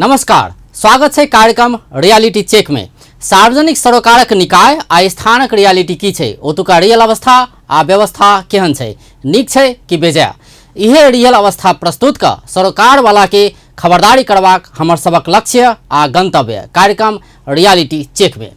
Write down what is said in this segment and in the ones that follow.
नमस्कार, स्वागत छै कार्यक्रम रियलिटी चेक में। सार्वजनिक सरोकारक निकाय आ स्थानक रियलिटी की छै, ओतुका रियल अवस्था आ व्यवस्था केहन छै, नीक छै कि बेजाय, इहे रियल अवस्था प्रस्तुत क सरोकार वाला के खबरदारी करबाक हमर सबक लक्ष्य आ गंतव्य कार्यक्रम रियलिटी चेक में।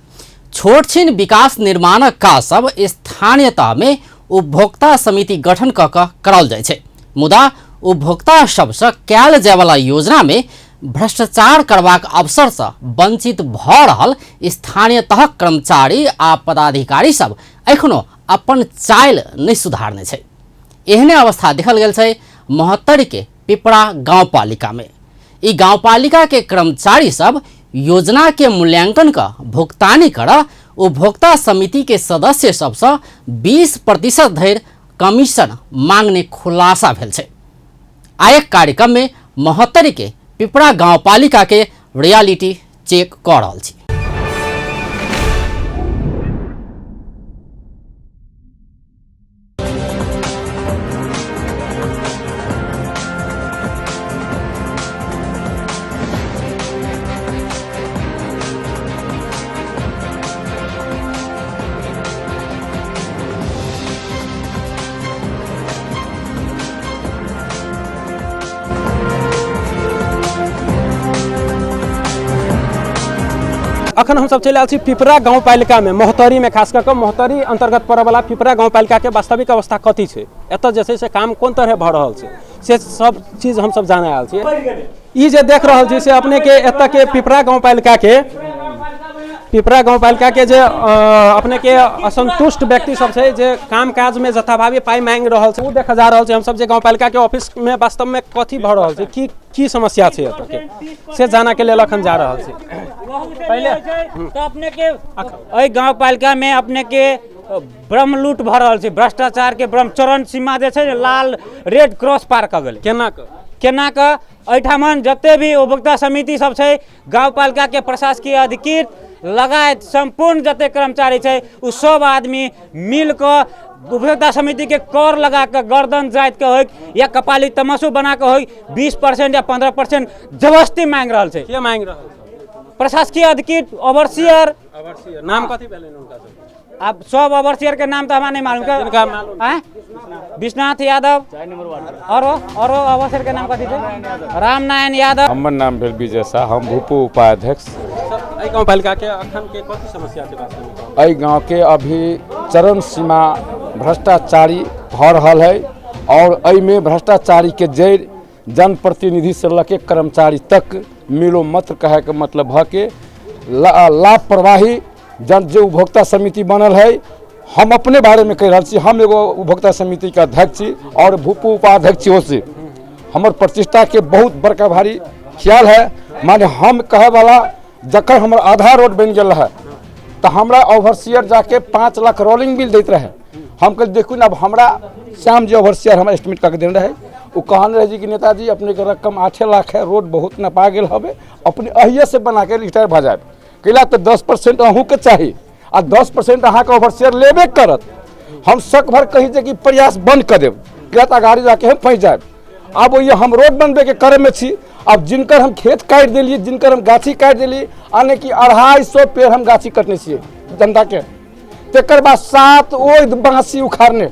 छोट छिन विकास निर्माणक काज सब स्थानीयता में उपभोक्ता समिति गठन क क कराओल जाइ छै, मुदा उपभोक्ता सबसँ कयल जायवला योजना में भ्रष्टाचार करबाक अवसरसँ वंचित भऽ रहल स्थानीय तहक कर्मचारी आ पदाधिकारी सब एखनो अपन चालि नहि सुधारने छै। एहने अवस्था देखल गेल छै महोत्तरी के पिपरा गाउँपालिका में। ई गाउँपालिका के कर्मचारी सब योजना के मूल्यांकन क भुगतानी कर उपभोक्ता समिति के सदस्य सबसँ 20% धरि कमीशन मांगने खुलासा भेल छै। आयक कार्यक्रम में महोत्तरी के पिपरा गाउँपालिका के रियलिटी चेक कऽ रहल छी। अखन हम सब चलि आयल छी पिपरा गाउँपालिका में, महोत्तरी में, खास कऽ महोत्तरी अंतर्गत पड़ैवला पिपरा गाउँपालिका के वास्तविक अवस्था कथी छै, एतऽ जे छै से काम कोन तरह भऽ रहल छै, से सब चीज हम सब जानै आयल छी। ई जे देख रहल छी से अपने के एतऽ के पिपरा गाउँपालिका के जे अपने के असंतुष्ट व्यक्ति सब छै जे काम काज में जथाभावी पाइ मांगि रहल छै, ओ देखल जा रहल छै। हम सब जे गाउँपालिका के ऑफिस में वास्तव में कथी भऽ रहल छै, की की समस्या छै एतऽ के, से जाना के लेल अखन जा रहल छी। पहिले तऽ अपने के एहि गाउँपालिका में अपने के ब्रह्म लूट भऽ रहल छै, भ्रष्टाचार के ब्रह्म चरण सीमा जे छै ने लाल रेड क्रॉस पार कऽ गेलै। केना कऽ एहिठामन जते भी उपभोक्ता समिति सब छै, गाउँपालिका के प्रशासकीय अधिकृत लगायत सम्पूर्ण जते कर्मचारी छै उ सब आदमी मिल कऽ उपभोक्ता समिति के कर लगा कऽ गर्दन जाति के होय या कपाली तमाशो बना कऽ होय 20% या 15% जबरदस्ती मांगि रहल छै। के मांगि रहल छै? प्रशासकीय अधिकृत ओवरसियर। ओवरसियर नाम कथी भेलनि हुनका सब? आब सब ओवरसियर के नाम तऽ हमरा नहि मालूम। जिनका मालूम। आँय? विश्वनाथ यादव, औरो ओवरसियर के नाम कथी छै? रामनारायण यादव। हमर नाम भेल विजय शाह, हम भूपू उपाध्यक्ष। एहि गाउँपालिका के अखन के कथी समस्या छै वास्तव में? एहि गाँव के अभी चरम सीमा भ्रष्टाचारी भऽ रहल है और एहिमे भ्रष्टाचारी के जड़ि जनप्रतिनिधि से लके कर्मचारी तक मिलोमत्र कहे के मतलब भऽ के लापरवाही जन जे उपभोक्ता समिति बनल है। हम अपने बारे में कहि रहल छी, हम एगो उपभोक्ता समिति के अध्यक्ष छी और भूपू उपाध्यक्ष छी। से हमर प्रतिष्ठा के बहुत बड़का भारी ख्याल है। माने हम कहे वाला जखन हमर आधा रोड बनि गेल रहे तो हमरा ओवरसियर जाके 5 लाख रोलिंग बिल दैत रहे। हम कहलियै देखू ने, अब हमरा श्याम जी ओवरसियर हमरा एस्टिमेट कऽ के देने रहे, ओ कहने रहे जी कि नेताजी अपने के रकम 8 लाख है, रोड बहुत नपा गेल हवे, अपने अहिए से बना के रिटायर भऽ जायब। कैला तऽ 10% अहूँके चाही आ 10% अहाँके ओवरसियर लेबे करत। हम शक भर कही जे कि प्रयास बंद कऽ देब, किया तऽ अगाड़ी जाके हम फँसि जायब। आब ओहि हम रोड बनबैके क्रममे छी, आब जिनकर हम खेत काटि देलियै, जिनकर हम गाछी काटि देलियै, यानी कि 250 पेड़ हम गाछी कटने छियै जनताके, तकर बाद 7 ओहि बाँसी उखाड़ने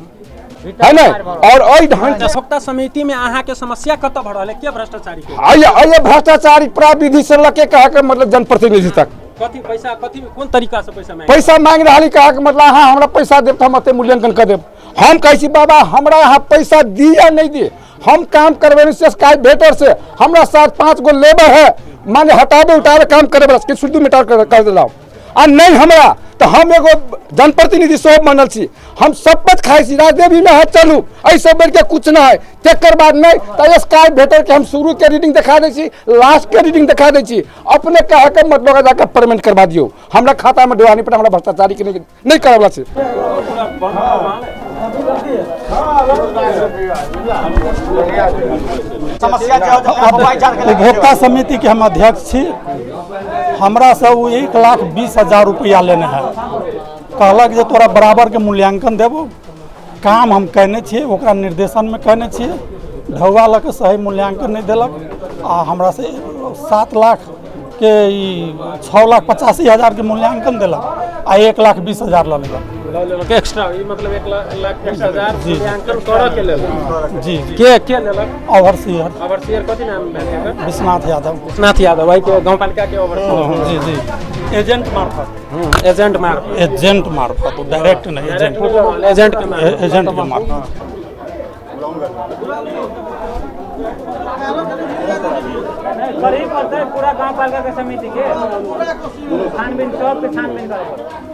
है ने। और एहि ढंग उपभोक्ता समिति में अहाँ के समस्या कतऽ भऽ रहल है? के भ्रष्टाचारी के? आइए भ्रष्टाचारी प्राविधि से लके कहे के मतलब जनप्रतिनिधि तक कथी पैसा, कथी कोन तरीका से पैसा मांग? पैसा मांग रहल है, कहे के मतलब अहाँ हमरा पैसा देब तऽ हम एते मूल्यांकन कऽ देब। हम कहै छी बाबा हमरा अहाँ पैसा दी या नहि दी, हम काम करबै से काज भेटर से हमरा साथ 5 गो लेबर है, माने हटाबे उठाबे काम करे वाला कि शुद्ध मिटार कर देलहुँ। आ नहि हमरा तऽ हम एगो जनप्रतिनिधि सेहो बनल छी, हम शपथ खाइ छी राजदेवी में है चलू, एहिसँ बढ़िके कुछ नहि है। तकर बाद नहि तऽ स्काई भेटर के हम शुरू के रीडिंग देखा दै छी, लास्ट के रीडिंग देखा दै छी, अपने कहे के मतलब जाके पेमेंट करवा दियौ, हमरा खाता में डुबानी पर हमरा भ्रष्टाचारी के नहीं करवला छै। उपभोक्ता समिति के हम अध्यक्ष छी। हमरा से ओ 1,20,000 रुपया लेने है, कहलक जे तोरा बराबर के मूल्यांकन देबो, काम हम कयने छियै, ओकरा निर्देशनमे कयने छियै। ढौआ लऽ कऽ सही मूल्यांकन नहि देलक आ हमरा से 7 लाख के ई 6,85,000 के मूल्यांकन देलक आ 1,20,000 लऽ लेलक एक्स्ट्रा। ई मतलब 1,20,000 मूल्यांकन करऽ के लेल। जी जी। के लेलक? ओवरसीयर। ओवरसीयर कथी नाम भेल एकर? विश्वनाथ यादव। विश्वनाथ यादव एहिके गाउँपालिका के ओवरसीयर। जी जी, एजेंट मार्फत। एजेंट मार्फत। एजेंट मार्फत, डायरेक्ट नहीं, एजेंट। एजेंट के मार्फत। एजेंट के मार्फत। करही पड़तै पूरा गाउँपालिका के समिति के छानबीन, सबके छानबीन करऽ पड़तै।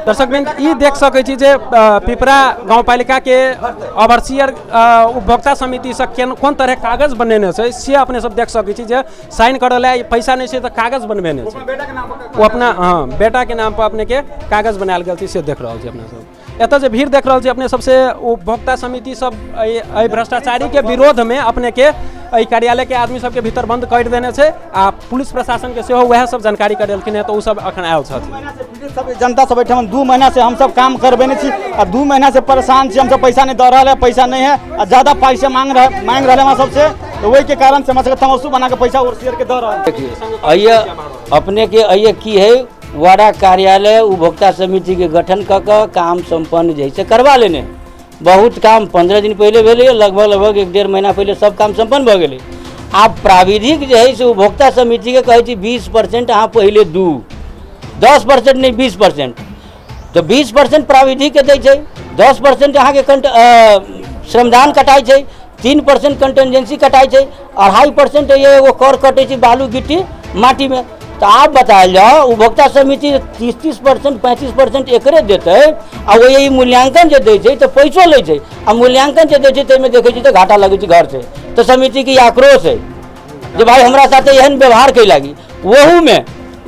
दर्शकवृंद, ई देख सकै छी जे पिपरा गाउँपालिका के ओवरसीयर उपभोक्ता समिति से कोन तरह कागज बनेने छै से अपने सब देख सकै छी जे साइन करऽ लए पैसा नहि छै तऽ कागज बनबेने छै ओ अपना, हाँ, बेटा के नाम पर अपने के कागज बनायल गेल छै से देख रहल छी अपने सब। एतऽ जे भीड़ देख रहल छी अपने सबसे उपभोक्ता समिति सब एहि भ्रष्टाचारी के विरोध में अपने के एहि कार्यालय के आदमी सबके भीतर बंद कर देने छै आ पुलिस प्रशासन के सेहो वएह सब जानकारी करेलखिन हेँ, तऽ ओ सब अखन आयल छथिन। सब जनता सब एहिठाम 2 महीना से हमसब काम करबेने छी आ 2 महीना से परेशान छी हमसब, पैसा नहीं दऽ रहल है, पैसा नहीं है आ ज़्यादा पैसा मांग रहल है हमरा सबसे, तो वही के कारण से हमरा सबके तमसू बना के पैसा ओवरसीयर के दऽ रहल। देखिए अइये अपने के अइये की है, वार्ड कार्यालय उपभोक्ता समिति के गठन कऽ कऽ काम सम्पन्न जे से करवा लेने। बहुत काम 15 दिन पहले भेलै, लगभग लगभग 1-1.5 महीना पहले सब काम सम्पन्न भऽ गेलै। आब प्राविधिक जे है से उपभोक्ता समिति के कहै छी 20% अहाँ पहिले दू, 10% नहीं 20%, तो 20% प्राविधिक के दै छै, 10% अहाँके श्रमदान कटाइ छै, 3% कंटेंजेंसी कटाइ छै, 2.5% एगो कर कटै छै बालू गिट्टी माटीमे। तो आप बतायल जाओ उपभोक्ता समिति 30-30% 35% एकरे देतै आ वही मूल्यांकन जे दै छै तऽ पैसो लै छै आ मूल्यांकन जे दै छै ताहिमे देखै छी तऽ घाटा लगै छै घर से। तो समिति के आक्रोश है जे भाई हमरा साथे एहन व्यवहार कै लागी। ओहूमे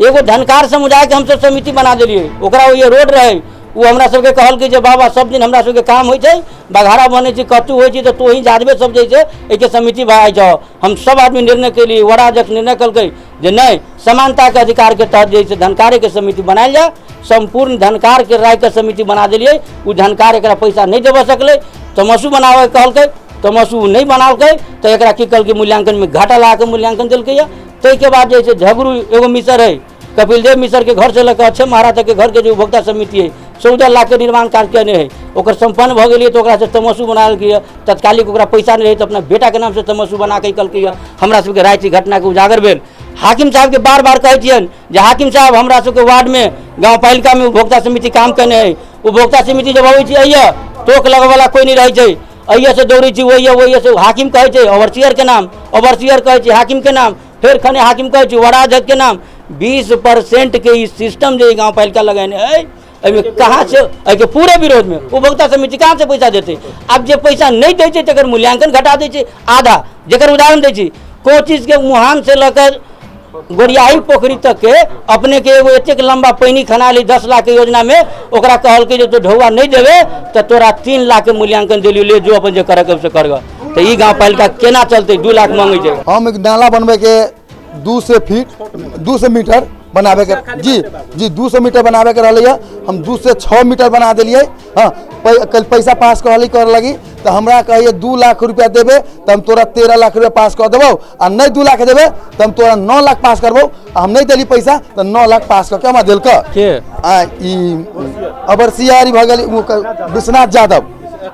एगो धनकार समुदाय के हमसब समिति बना देलियै, ओकरा ओ रोड रहै, ओ हमरा सबके कहलकै जे बाबा सब दिन हमरा सबके काम होइ छै, बघारा बनै छै, कतहु होइ छै तऽ तोही जादबे सब जे छै एहिके समिति भए जाओ। हम सब आदमी निर्णय केलियै, वडाध्यक्ष निर्णय केलकै जे नहि, समानताके अधिकारके तहत जे छै धनकारेके समिति बनायल जाय। सम्पूर्ण धनकारके रायके समिति बना देलियै। ओ धनकार एकरा पैसा नहि देबऽ सकलै, तमसू बनाबऽ कहलकै, तमसू नहि बनालकै, तऽ एकरा की कहलकै मूल्यांकनमे घाटा लगा कऽ मूल्यांकन देलकैए। ताहिके बाद जे छै झगड़ू एगो मिसर है, कपिलदेव मिसर के घर से लऽ कऽ अक्षय महाराज तक के घर के जो उपभोक्ता समिति है 14 लाख के निर्माण कार्य केने है, ओकर सम्पन्न भऽ गेलियै तऽ ओकरा से तमसू बनालकै। तत्कालिक ओकरा पैसा नहि रहै तऽ अपना बेटाके नाम से तमसू बना कऽ कहलकै। हमरा सबके राति घटनाके उजागर भेल। हाकिम साहबके बार बार कहै छियनि जे हाकिम साहब हमरा सबके वार्डमे गाँवपालिकामे उपभोक्ता समिति काम केने है। उपभोक्ता समिति जब अबै छी अइये टोक लगबैवला कोइ नहि रहै छै, अइये से दौड़ै छी ओइये ओइये से हाकिम कहै छै ओवरसीयर के नाम, ओवरसीयर कहै छै हाकिम के नाम, फेर खने हाकिम कहै छै वडाध्यक्ष के नाम। 20% के ई सिस्टम जे गाँवपालिका लगेने है एहिमे कहाँ से, एहिके पूरे विरोधमे उपभोक्ता समिति कहाँ से पैसा देतै? आब जे पैसा नहि दै छै तकर मूल्यांकन घटा दै छै आधा। जकर उदाहरण दै छी, कोचिज के मुहान से लऽ कऽ गोरियाही पोखरी तक के अपने के एगो एतेक लंबा पैनी खना ली 10 लाख के योजना में, ओकरा कहलकै जे तो ढौआ नहीं देबे तऽ तोरा 3 लाख के मूल्यांकन देलियो, ले जो अपन जे करके से करग। तऽ ई गाँवपालिका केना चलतै? 2 लाख मांगै छै। हम एक नाला बनबै के 200 फीट 200 मीटर बनावे के, जी जी 200 मीटर बनावे के रहलै, हम 206 मीटर बना देलियै। हाँ, कल पैसा पास कहली कर लगी तो हमरा कहिए 2 लाख रुपया देबे तो हम तोरा 13 लाख रुपया पास कर देबौ, आ नहीं 2 लाख देबे तो हम तोरा 9 लाख पास करबौ। आ हम नहीं देली पैसा तो 9 लाख पास करके हमरा देलक के आ ई अबरसियारी भऽ गेल विश्वनाथ यादव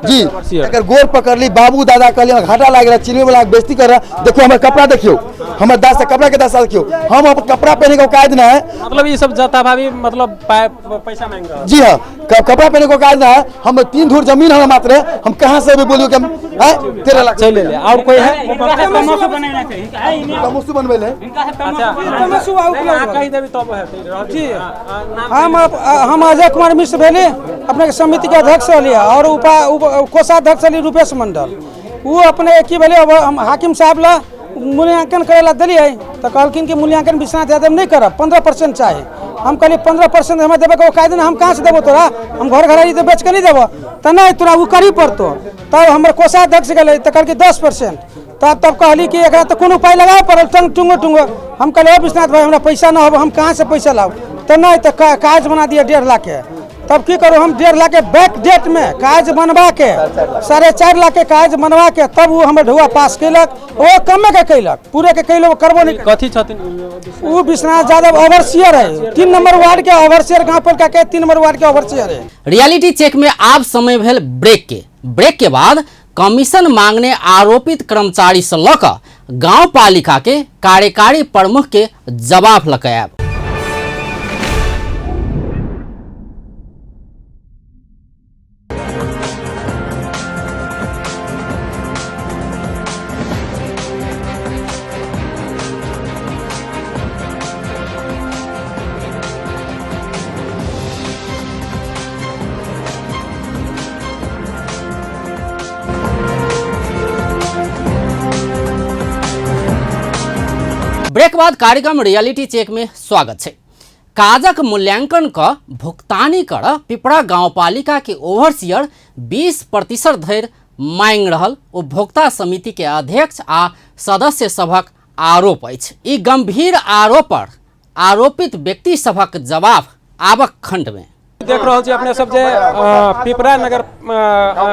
जी। एकर गोर पकड़ली, बाबू दादा कहली घाटा लागि रहा, चिन्है वाला बेइज्जती कर रहा, देखियो हमर कपड़ा देखियो, हमर दास कपड़ा के दशा देखियो, हम अपन कपड़ा पहने के औकात ना है। मतलब ये सब जाता भाभी मतलब पैसा मांग रहा। जी हाँ, कपड़ा पहने के औकात ना है। हम 3 धूर जमीन हम मात्र है, हम कहाँ से अभी बोलियो कि हम 13 लाख चले ले। और कोई है तमसू बनबै ले? जी हम अजय कुमार मिश्र भेली, अपने समिति के अध्यक्ष रहली और कोषाध्यक्ष रहली रूपेश मंडल। वो अपने की भेलै, हम हाकिम साहब ला मूल्यांकन करे ला दिलियै तो कहलखिन कि मूल्यांकन विश्वनाथ यादव नहीं करब, 15% चाही। हम कहलियै 15% हमें देबे के औकात नहीं, हम कहाँ से देबो तोरा, हम घर घरारी तो बेच के नहीं देबो, तो नहीं तोरा वो करी पड़तो। तब हमर कोषाध्यक्ष गेलै तो कहलकै 10%। तब कहली कि एकरा तो कोनो उपाय लगाबे पड़ल, टंग टुंगो टुंगो। हम कहलियै विश्वनाथ भाई हमरा पैसा न होबो, हम कहाँ से पैसा लाब? तो नहीं तो कागज बना दिए 1.5 लाख के। तब की करू हम 1.5 लाख के बैक डेट में कागज बनवा के 4.5 लाख के कागज बनवा के तब वो हमर ढुआ पास केलक। ओ कमे के केलक, पूरे के केलक, करबो नहीं। कथी छथिन उ? विश्वनाथ यादव ओवरसियर है, 3 नंबर वार्ड के ओवरसियर, गांव पालिका के 3 नंबर वार्ड के ओवरसियर है। रियलिटी चेक में आब समय भेल ब्रेक के। ब्रेक के बाद कमीशन मांगने आरोपित कर्मचारी से लऽ कऽ गांव पालिका के कार्यकारी प्रमुख के जवाब लऽ कऽ आयब। ब्रेक बाद कार्यक्रम रियलिटी चेक में स्वागत है। काजक मूल्यांकन क भुगतानी कर पिपरा गांवपालिका के ओवरसियर 20% धरि मांगि रहल उपभोक्ता समिति के अध्यक्ष आ सदस्य सभक आरोप अछि। ई गंभीर आरोप पर आरोपित व्यक्ति सभक जवाब आबक खंड में। देख रहल छी अपने सब जे पिपरा नगर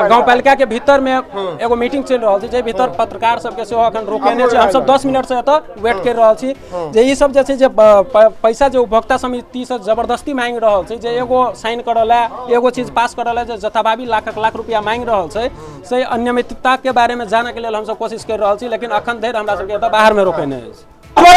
गांवपालिका के भीतर में एगो मीटिंग चलि रहल छै, जे भीतर पत्रकार सबके सेहो अखन रोकेने छै। हमसब 10 मिनट से एतऽ वेट कर रहल छी जे ई सब जे छै जे पैसा जे उपभोक्ता समिति से जबरदस्ती मांगि रहल छै, जे एगो साइन करऽ ला एगो चीज पास करऽ ला जे जथाभावी लाखक लाख रुपया मांगि रहल छै, से अनियमितता के बारे में जानऽ के लेल हमसब कोशिश कर रहल छी, लेकिन अखन धरि हमरा सबके एतऽ बाहर में रोकेने अछि। यो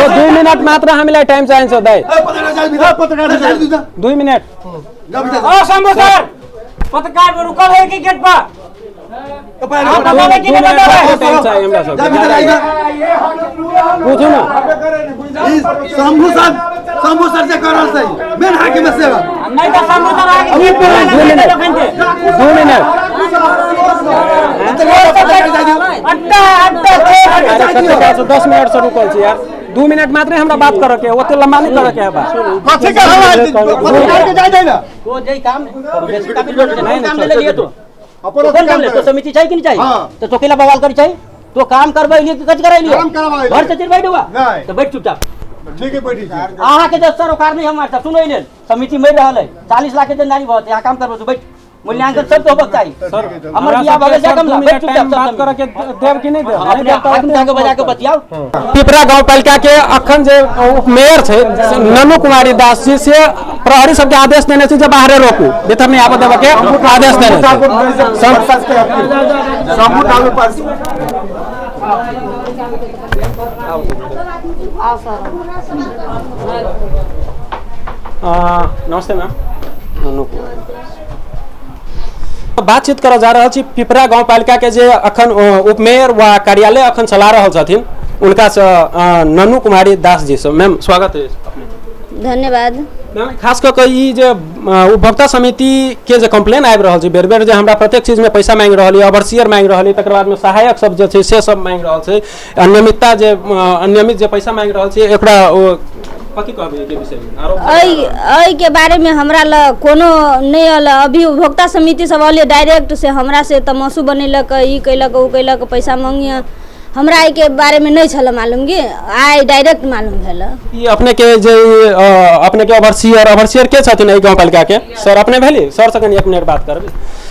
2 मिनट मात्र हामीलाई टाइम चाहिन्छ दाइ, 2 मिनट। ओ शंभू सर, पत्रकार रुकल है कि गेट पर? पूछू ना शंभू सर, शंभू सर से करल सही मेन हाकिम सेवा नहीं तो शंभू सर आगे 2 मिनट। अड्डा अड्डा 10 मिनट से रुकल छी यार, 2 मिनट मात्र हमरा बात करे के, ओते लंबा नहीं करे के है बात। कथि के हवा पत्रकार के जाय दे ना तो जे काम बेसी काम ले लिए तो अपन ले तो समिति चाहिए कि नहीं चाहिए? तो तोकेला बवाल करी चाहिए तो काम करबै लिए कथि करै लिए घर से चिर बैठ हुआ तो बैठ चुपचाप। ठीक है बैठी। अहाँ के जब सरोकार नहीं हमार सब सुनो लेल समिति मरि रहल है, 40 लाख के देनदारी बहुत, यहाँ काम करबो तो बैठ, मूल्यांकन सब तो होबक चाही। हमर बियाह भऽ गेल कम बैठ चुपचाप बात करे के देब कि नहीं देब? अपने हाकिम साहब के बजा के बतियाउ। पिपरा गांवपालिका के अखन जे उपमेयर छै ननू कुमारी दास जी, से प्रहरी सबके आदेश देने छै जे बाहरे रोकू, भीतर नहीं आबऽ देबऽ के आदेश देने छै। नमस्ते मैम, ननू कुमारी बातचीत करऽ जा रहल छी। पिपरा गांवपालिका के जे अखन उपमेयर वा कार्यालय अखन चला रहल छथिन उनका से ननू कुमारी दास जी से। मैम स्वागत है अपने। धन्यवाद। मैम खास कऽ के ई जे उपभोक्ता समिति के जे कंप्लेन आबि रहल छै बेर बेर जे हमरा प्रत्येक चीज में पैसा मांगि रहल यऽ, ओवरसियर मांगि रहल यऽ, तकर बाद में सहायक सब जे छै से सब मांगि रहल छै, अनियमितता जे अनियमित जे पैसा मांगि रहल छै, एकरा कथी कहबै के विषय में? एहि के बारे में हमरा ल कोनो नहीं अल। अभी उपभोक्ता समिति सब अल डायरेक्ट से हमरा से तमाशू बनेलक, ई कैलक ओ कैलक, पैसा मांगिए। हमरा एहि के बारे में नहीं छल मालूम कि आइ डायरेक्ट मालूम भेल। ई अपने के जे अपने के ओवरसियर, ओवरसियर के छथिन एहि गांवपालिका के? सर अपने भेली? सर से कनी एक मिनट बात करबै।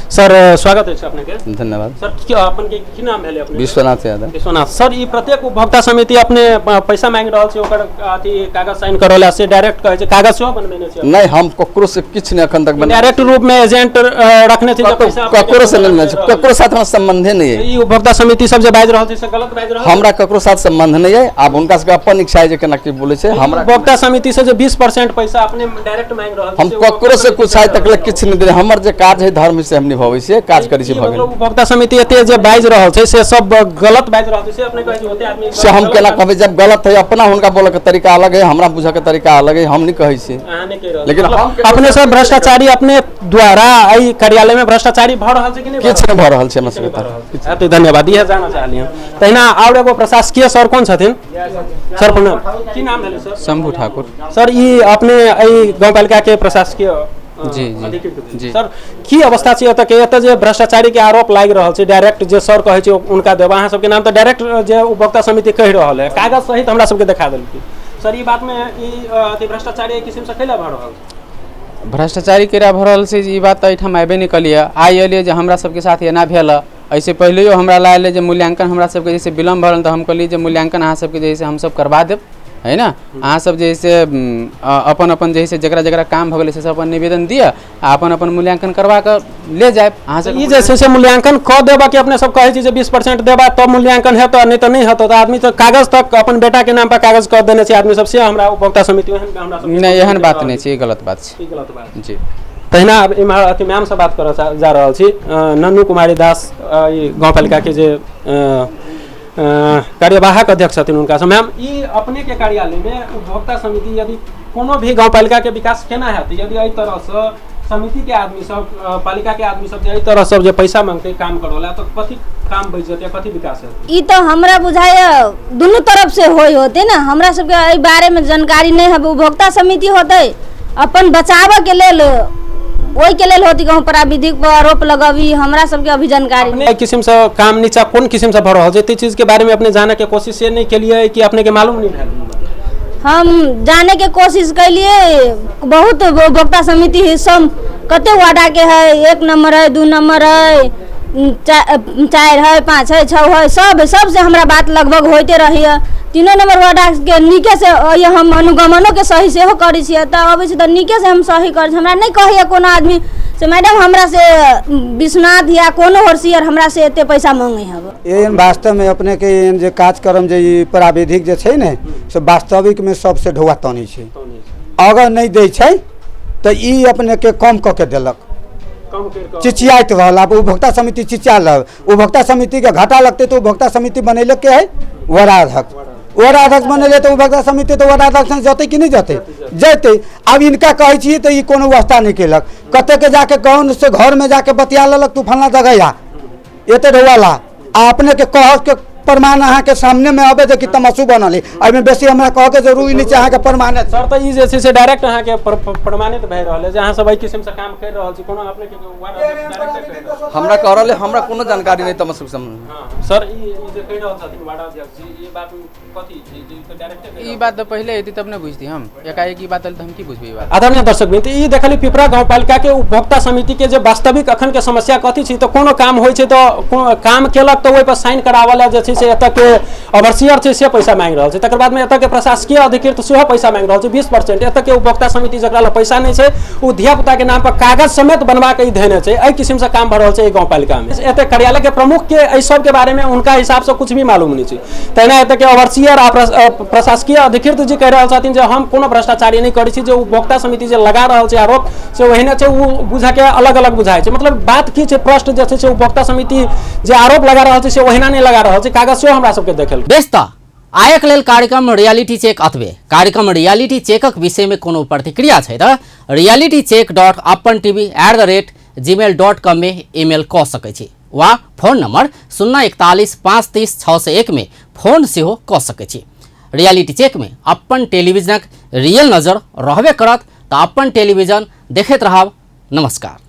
सर स्वागत अछि अपने के। धन्यवाद। सर की अपन के की नाम भेलै अपने? विश्वनाथ यादव। विश्वनाथ सर, ई प्रत्येक उपभोक्ता समिति अपने पैसा मांगि रहल छै, ओकर अथी कागज साइन करऽ ला से डायरेक्ट कहै छै, कागज सेहो बनबेने छै? नहीं, हम ककरो से किछु नहीं अखन तक बने, डायरेक्ट रूप में एजेंट रखने छै जे पैसा ककरो से लेने छै, ककरो साथ हमरा संबंधे नहीं है। ई उपभोक्ता समिति सब जे बाजि रहल छै से गलत बाजि रहल? हमरा ककरो साथ संबंध नहीं है, आब हुनका सबके अपन इच्छा है जे केना की बोलै छै। हमरा उपभोक्ता समिति से जे 20% पैसा अपने डायरेक्ट मांगि रहल छै, हम ककरो से कुछ आइ तक किछु नहीं देने। हमर जे काज है धर्म से हम निभाबै छियै, काज करै छियै, भऽ गेल। उपभोक्ता समिति एते जे बाजि रहल छै से सब गलत बाजि रहल छै से अपने कहै छै? ओते आदमी से हम केना कहबै जब गलत है? अपना हुनका बोलऽ के तरीका अलग है, हमरा बुझऽ के तरीका अलग है, हम नहीं कहै छियै। लेकिन अपने सब भ्रष्टाचारी अपने द्वारा एहि कार्यालय में भ्रष्टाचारी भऽ रहल छै कि नहि? किछु नहि भऽ रहल छै हमरा सबके तरफ। धन्यवाद, इएह जानऽ चाहलियै। तहिना आओर एगो प्रशासकीय सर कोन छथिन? सर प्रणाम, की नाम भेलै सर? शंभू ठाकुर। सर ई अपने एहि गांवपालिका के प्रशासकीय जी जी जी। सर की अवस्था छै एतऽ के? एतऽ जे भ्रष्टाचारी के आरोप लागि रहल छै, डायरेक्ट जे सर कहै छै उनका देब, अहाँ सबके नाम तऽ डायरेक्ट जे उपभोक्ता समिति कहि रहल है, कागज सहित हमरा सबके देखा देलकै। सर ई बात में ई अथी भ्रष्टाचारी एहि किसिम से कैला भऽ रहल छै? भ्रष्टाचारी केरा भऽ रहल छै ई बात तऽ एहिठाम आबे नहि कलियै। आइ एलियै जे हमरा सबके साथ एना भेल, एहिसँ पहिलेयो हमरा ला एलै जे मूल्यांकन हमरा सबके जैसे विलम्ब भऽ रहल, तऽ हम कहलियै जे मूल्यांकन अहाँ सबके जे है से हमसब करबा देब, है ना। अहाँ सब जे है से अपन अपन जे है से जकरा जकरा काम भऽ गेलै से सब अपन निवेदन दिअ आ अपन अपन मूल्यांकन करवा कऽ ले जायब। अहाँ सब ई जे छै से मूल्यांकन कऽ देबऽ के अपने सब कहै छी जे 20% देबा तब मूल्यांकन हेतौ, नहि तऽ नहि हेतौ। तऽ आदमी तऽ कागज तक अपन बेटा के नाम पर कागज कऽ देने छै आदमी सब, से हमरा उपभोक्ता समिति हमरा सब नहि, एहन बात नहि छै, ई गलत बात छै। ई गलत बात जी। तहिना आब इम्हर अथी मैम से बात करऽ जा रहल छी, नन्नू कुमारी दास ई गाँवपालिका के जे कार्यवाहक अध्यक्ष छथिन हुनका से। मैम ई अपने के कार्यालय में उपभोक्ता समिति यदि कोनो भी गाँवपालिका के विकास केना हेतै यदि एहि तरह से समिति के आदमी सब, पालिका के आदमी सब जे एहि तरह सब जे पैसा मांगते काम करोला, तो कथी काम बचि जेतै, कथी विकास हेतै? ई तऽ हमरा बुझाइए दुनू तरफ से होय होते ना। हमरा सबके एहि बारे में जानकारी नहीं है। उपभोक्ता समिति होते अपन बचाबऽ के लेल, ओहि के लेल होती कहूँ प्राविधिक पर आरोप लगबी, हमरा सबके अभी जानकारी अपने किस्म से काम नीचा कोन किस्म से भऽ रहल छै, ताहि चीज के बारे में अपने जाने के कोशिश से नहीं केलिए कि अपने के मालूम नहीं भेल? हम जाने के कोशिश कैलिए, बहुत उपभोक्ता समिति है, सब कते वार्डा के है, 1 नंबर है, 2 नंबर है, 4 है, 5 है, 6 है, सब सबसे हमरा बात लगभग होते रही है। 3 नंबर वार्डा के नीके से हम अनुगमनों के सही सेहो करै छियै, तऽ अबै छै तऽ नीके से हम सही करै छी। हमरा नहि कहैए कोनो आदमी से मैडम हमरा से विश्वनाथ या कोनो होरसियर हमरा से एते पैसा मांगे हब। एहन वास्तव में अपने के एहन जे कार्यक्रम जे ई प्राविधिक जे छै ने से वास्तविक में सबसे ढौआ तनी छै। अगर नहि दै छै तऽ ई अपने के कम कऽ के देलक, चिचियाइत रहल। आब उपभोक्ता समिति चिचिया, उपभोक्ता समिति के घाटा लगतै तऽ उपभोक्ता समिति बनेलक के है वडाध्यक्ष, वडाध्यक्ष बनेले तऽ उपभोक्ता समिति तऽ वडाध्यक्ष जतै कि नहि जतै? जतै। आब इनका कहै छियै तऽ ई कोनो व्यवस्था नहि केलक, कते के जाके कौन से घर में जाके बतिया लेलक तू फलना जगह आ एते ढौआ ला, आ अपने के कह के प्रमाण अहाँ के सामने में अबे जे कि तमसू बनल है। एहिमे बेसी हमरा कह के जरूरी नहीं छै, अहाँ के प्रमाण है। सर तऽ ई जे छै से डायरेक्ट अहाँ के प्रमाणित भए रहल है जे अहाँ सब एहि किस्म से काम कर रहल छी। कोनो अपने के हमरा कह रहल है, हमरा कोनो जानकारी नहीं तमसू के सम्बन्ध में। सर ई जे कहि रहल छथिन वार्ड अध्यक्ष जी, ई बात कथी छै? डायरेक्ट ई बात तऽ पहिले एती तब ने बुझती हम, एकाएक ई बात आयल तऽ हम की बुझबै ई बात? आदरणीय दर्शक वृंद, ई देखली पिपरा गाँवपालिका के उपभोक्ता समिति के जे वास्तविक अखन के समस्या कथी छै। तऽ कोनो काम होइ छै तऽ काम केलक तऽ ओहि पर साइन करावल जे छै से एतऽ के ओवरसियर छै से पैसा मांगि रहल छै। तकर बाद में एतऽ के प्रशासकीय अधिकृत सेहो पैसा मांगि रहल छै 20%। एतऽ के उपभोक्ता समिति जकरा लग पैसा नहि छै ओ धियापुता के नाम पर कागज समेत बनवा के ई धेने छै। एहि किस्म से काम भऽ रहल छै एहि गाँवपालिका में। एतऽ कार्यालय के प्रमुख के एहि सब के बारे में उनका हिसाब से कुछ भी मालूम नहीं छै। तहिना एतऽ के ओवरसियर आ प्रशासकीय अधिकृत जी कहि रहल छथिन जे हम कोनो भ्रष्टाचारी नहि करै छी, जे उपभोक्ता समिति जे लगा रहल छै आरोप से ओहिने छै, ओ बुझा के अलग अलग बुझाइ छै। मतलब बात की छै प्रश्न जे छै से उपभोक्ता समिति जे आरोप लगा रहल छै से ओहिना नहि लगा रहल छै, कागज सेहो हमरा सबके देखल। बेस तऽ आयक लेल कार्यक्रम रियलिटी चेक अतबे। कार्यक्रम रियलिटी चेकक विषय में कोनो प्रतिक्रिया छै तऽ realitycheck.apantv@gmail.com में ईमेल कऽ सकै छी वा फोन नंबर 041 5 30 601 में फोन सेहो कऽ सकै छी। रियलिटी चेक में अपन टेलीविजनक रियल नजर रहबे करत, तऽ अपन टेलीविजन देखैत रहब। नमस्कार।